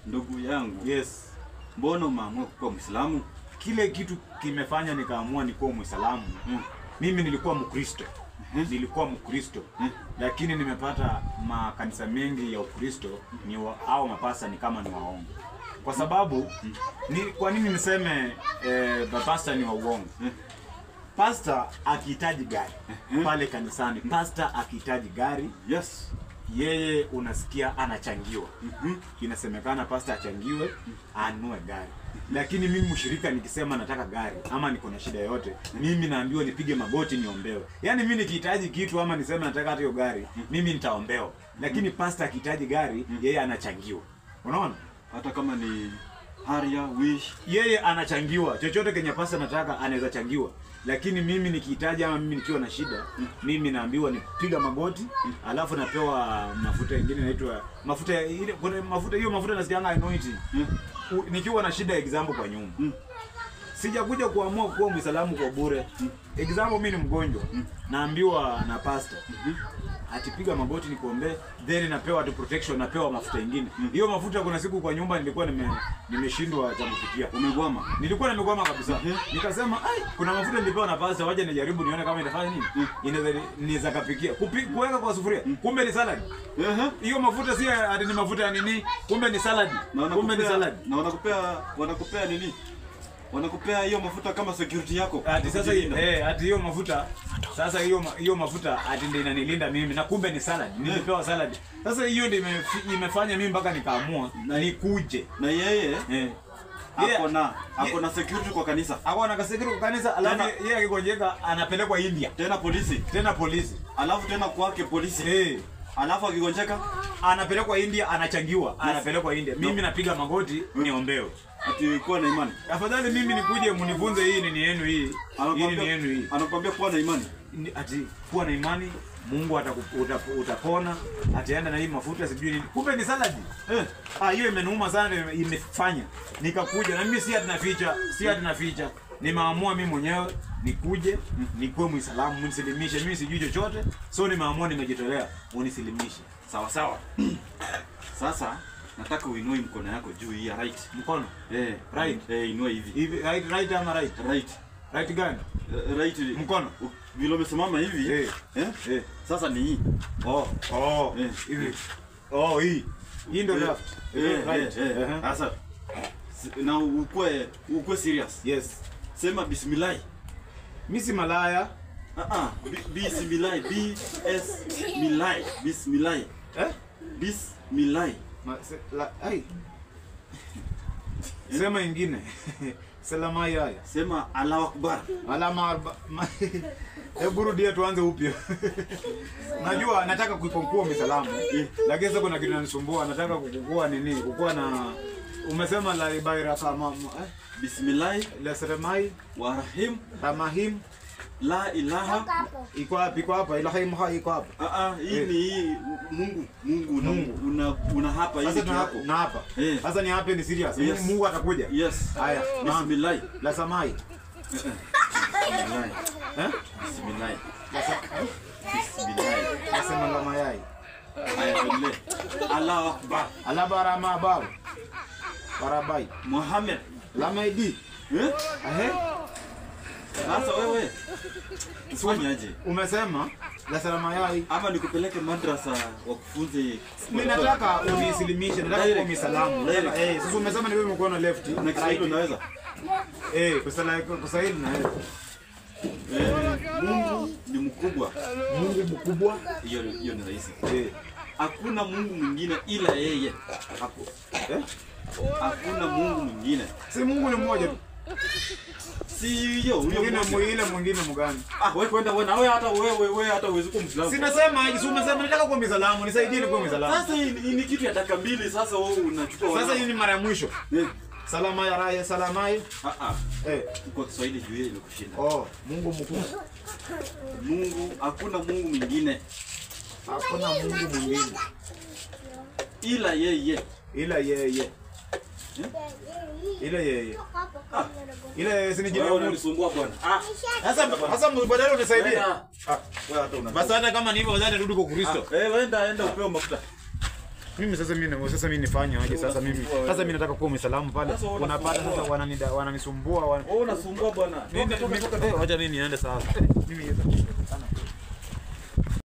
Ndugu yangu. Yes. Mbona umeamua kuwa Muislamu? Kile kitu kimefanya nikaamua nikuwa Muislamu. Mimi nilikuwa Mkristo. Nilikuwa Mkristo. Lakini nimepata makanisa mengi ya Ukristo ni au mapasta ni kama ni waongo. Kwa sababu kwa nini niseme mapasta ni wa uongo? Pastor akihitaji gari pale kanisani, pastor akihitaji gari, yes, yeye unasikia anachangiwa. Inasemekana pastor achangiwe anunue gari. Lakini mimi mshirika nikisema nataka gari ama niko na shida yote, mimi naambiwa nipige magoti niombewe. Yaani mimi nikihitaji kitu ama niseme nataka hata hiyo gari, mimi nitaombewa. Lakini pastor akihitaji gari, yeye anachangiwa. Unaona? Hata kama ni Haria, Wish, yeye anachangiwa. Chochote kenye pastor nataka anaweza changiwa. Lakini mimi nikihitaji ama mimi nikiwa na shida, mimi naambiwa nipiga magoti, alafu napewa mafuta mengine inaitwa mafuta ile, kuna mafuta hiyo mafuta nasikianga anointing. Nikiwa na shida example kwa nyumba. Sijakuja kuamua kuwa Muislamu kwa bure. Example mimi ni mgonjwa, naambiwa na pastor atipiga magoti nikuombe, then napewa to protection, napewa mafuta mengine. Hiyo mafuta kuna siku kwa nyumba nilikuwa nimeshindwa cha kupikia. Umegwama? Nilikuwa nimegwama kabisa. Nikasema ai, kuna mafuta nilipewa na pastor, waje nijaribu nione kama itafanya nini. Inaweza niweza kapikia. Kuweka kwa sufuria. Kumbe ni salad. Hiyo mafuta si ati ni mafuta ya nini? Kumbe ni salad. Kumbe ni salad. Na wanakupea nini? Wanakupea hiyo mafuta kama security yako. Ati sasa ati hiyo mafuta sasa hiyo mafuta ati ndio inanilinda mimi na kumbe ni salad. Nilipewa salad. Sasa hiyo ndio imefanya mimi mpaka nikaamua nikuje. Na yeye ako na security kwa kanisa. Ako na security kwa kanisa, alafu yeye akigonjeka anapelekwa India. Tena polisi. Tena polisi. Alafu tena kwake polisi. Alafu akigonjeka anapelekwa India, anachangiwa. Anapelekwa India. Mimi napiga magoti niombewe. Ati kuwa na imani. Afadhali mimi nikuje mnifunze hii nini yenu hii. Hii nini yenu hii. Anakuambia kuwa na imani. Ati kuwa na imani, Mungu utapona, ataenda na hii mafuta sijui nini. Kumbe ni salad. Ah, hiyo imeniuma sana, imefanya nikakuja na mimi si ati naficha, si ati naficha. Nimeamua mimi mwenyewe nikuje, nikuwe Muislamu, mnisilimishe. Mimi sijui chochote. So nimeamua nimejitolea, unisilimishe. Sawa sawa. Sasa nataka uinue mkono yako juu hii ya right. Mkono? Right. Inua hivi. Hivi right, right ama right? Right. Right gani? Right. Mkono. Vile umesimama hivi. Sasa ni hii. Oh. Hivi. Oh, hii. Hii ndio left. Right. Sasa na ukue serious. Yes. Sema bismillah. Mimi si malaya. Bismillah. B S millah. Bismillah. Bismillah. Ai. Sema ingine. Salama yaya. Sema Allahu Akbar. Alama. Hebu rudia tuanze upya. Najua nataka kuipokua Muislamu. Lakini sasa kuna kitu kinanisumbua, nataka kukukua nini? Kukua na umesema la ibaira kama Bismillah la salamai wa rahim ramahim la ilaha. Iko wapi? Iko hapa. Ilaha imha iko hapa. Hii ni Mungu. Mungu una hapa hii yako. Na hapa. Sasa ni hapa ni serious. Mungu atakuja. Yes. Haya. Bismillah. La samai. Bismillah. Bismillah. Bismillah. Nasema la mayai. Haya tuendelee. Allahu Akbar. Allahu barama bab. Barabai. Muhammad. La maidi. Sasa wewe tufanyaje? Umesema la salama yai ama nikupeleke madrasa wakufunze? Mimi nataka unisilimishe, nataka kuwa Muislamu. Sasa umesema ni wewe mkono left na Kiswahili unaweza? Kiswahili naweza. Mungu ni mkubwa. Mungu mkubwa? Hiyo ni rahisi. Hakuna Mungu mwingine ila yeye. Hakuna Mungu mwingine. Si Mungu ni mmoja tu. Si hiyo mwingine mwingine mgani? Wewe kwenda wewe na wewe hata wewe hata uwezi kuwa Muislamu. Sinasema hivi, umesema nataka kuwa Muislamu, nisaidie kuwa Muislamu. Sasa hii ni kitu ya dakika mbili, sasa wewe unachukua. Sasa hii ni mara ya mwisho. Salama ya raya salamai. Kwa Kiswahili juu yeye imekushinda. Mungu mkuu. Mungu, hakuna Mungu mwingine. Hakuna Mungu mwingine ila yeye. Ila yeye. Ila yeye. Ila yeye si ni jina. Wewe unanisumbua bwana. Sasa sasa badala unisaidie. Wewe hata una. Basi hata kama ni hivyo badala rudi kwa Kristo. Wewe enda upewe mafuta. Mimi sasa mimi sasa mimi nifanye aje sasa mimi? Unasumbua wewe. Sasa mimi nataka kuwa Muislamu pale. Sasa wewe Unapata sasa unasumbua. wananisumbua Wewe unasumbua bwana. Mimi Toka, toka, toka. wacha mimi niende sasa. Mimi